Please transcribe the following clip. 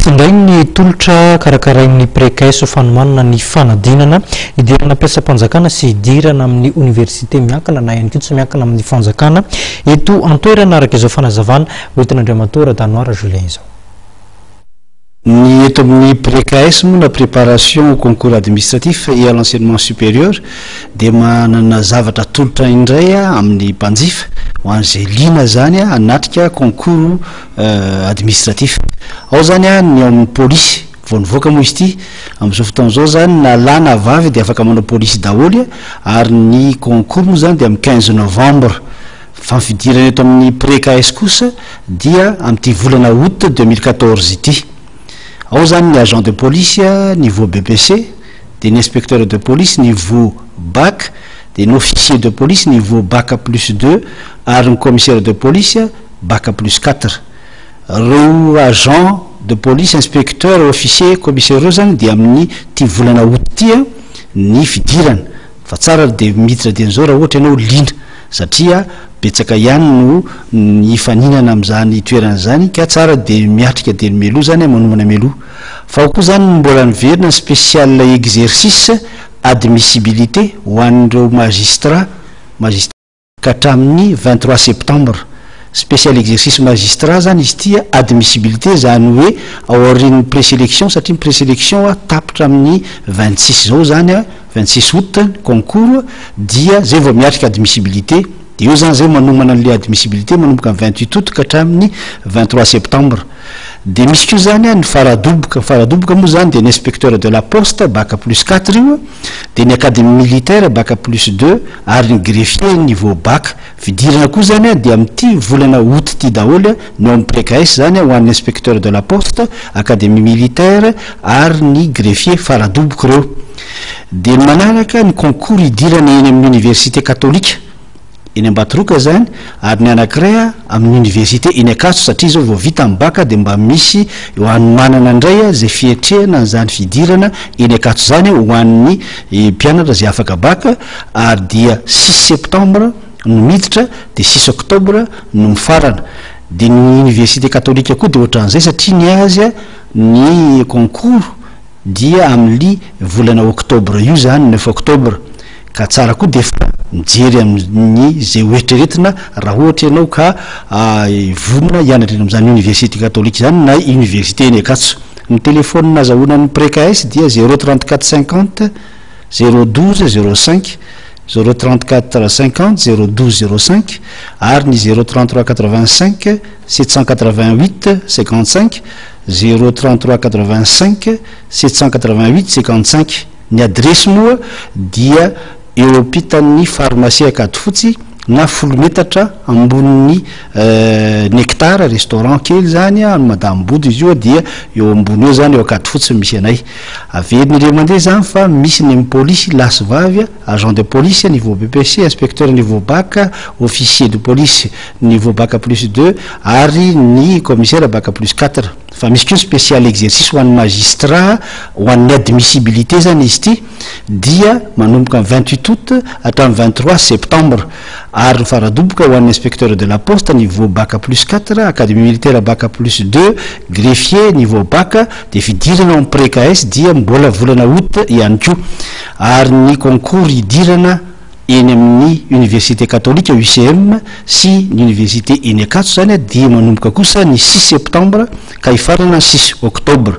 Hisy indray ny tolotra karakarain'ny Precaes ho fanomanana ny fanadinana hidirana mpiasam-panjakana sy hidirana amin'ny oniversite miankina na ihany koa tsy miankina amin'ny fanjakana eto an-toerana araka izao fanazavana hoentin'Andriamatoa Radanoara Julien izao. Ny eto amin'ny Precaes moa na Préparation au concours administratif et à l'enseignement supérieur dia manana zavatra atolotra indray amin'ny mpanjifa ho an'izay liana izany hanatrika concours administratif. Ao izany ny ao amin'ny polisy, vao nivoaka moa izy ity, amin'izao fotoana izao izany na lahy na vavy dia afaka manao polisy daholo ary ny concours moa izany dia amin'ny 15 novembre. Fa ny fidirana eto amin'ny Pre-KS kosa dia amin'ity volana août 2014 ity. Ao izany ny agent de police niveau BEPC, dia ny inspecteur de police niveau bac, dia ny officier de police niveau bac plus deux ary ny commissaire de police bac plus quatre. Ireo agent de police, inspecteur, officier, commissaire ireo izany dia amin'ny ity volana août ity ny fidirana. Fa tsara dia miditra dieny izao raha ohatra ianao liana satria betsaka ihany no hifaninana amin'izany toerana izany ka tsara dia miatrika dieny mialoha izany, manomana mialoha. Fa ao koa izany ny mbola miverina ny spécial exercice admissibilité ho an'ireo magistrat, magistrat, ka hatramin'ny 23 septembre. Spécial exercice magistrat zany izy ity, admissibilité zany hoe ao aorian'ny présélection satria ny présélection tapitra amin'ny 26 zao zany, 26 août ny concours dia zay vao miatrika admissibilité, dia eo zany zay manomana an'le admissibilité manomboka amin'ny 28 août ka hatramin'ny 23 septembre. Dia misy koa zany ny faradoboka, ny faradoboka moa zany dia ny inspecteur de la poste bac plus quatre io, dia ny académie militaire bac plus deux ary ny greffier niveau bac. Fidirana koa zany dia amin'ity volana août ity daholo ny ao amin'ny Precaes zany ho an'ny inspecteur de la poste, académie militaire ary ny greffier faradoboka ireo. Dia ny manaraka ny concours hidirana eny amin'ny université katolika eny Ambatoroka zany ary ny anankiray amin'ny université eny Ankatso satria izao vao vita ny bac dia mba misy eo hanomanana indray izay fiatrehana an'izany fidirana eny Ankatso izany ho an'ny mpianatra izay afaka bac ary dia six septembre no miditra dia six octobre no mifarana. Dia ny université katolika koa dia ohatran'izay satria ny azy ny concours dia amin'ly volana octobre io zany, neuf octobre, ka tsara koa dia efa mijery amin'ny izay ho eritreretina raha ohatra ianao ka vonona hianatra eny amin'izany université katolika izany na université eny Ankatso. Ny téléphone azahoana ny Precaes dia zéro 34 50 zéro 12 05, zéro 34 50 zéro 12 05 ary ny zéro 33 85 788 55, zéro 33 85 788 55. Ny adiresy moa dia eo ampitan'ny pharmacie Ankadifotsy na folo metatra ambonin'ny Nectar, restaurant kely zany an'i Madame Bodo izy io dia eo ambony eo zany eo Ankadifotsy no misy anay. Averina indray mandeha zany fa misy ny amin'ny polisy lahy sy vavy, agent de police niveau BEPC, inspecteur niveau bac, officier de police niveau bac plus deux ary ny commissaire bac plus quatre. Fa misy koa ny spécial exercice ho an'ny magistrat, ho an'ny admissibilité zany izy ity dia manomboka ny 28 août hatramin'ny 23 septembre. Ary ny faradoboka ho an'ny inspecteur de la poste niveau bac plus quatre, académie militaire bac plus deux, greffier niveau bac dia fidirana ao amin'ny Precaes dia mbola volana août ihany koa. Ary ny concours hidirana eny amin'ny Université Katolika, UCM, sy ny Université eny Ankatso izany dia manomboka kosa ny six septembre ka hifarana ny six octobre.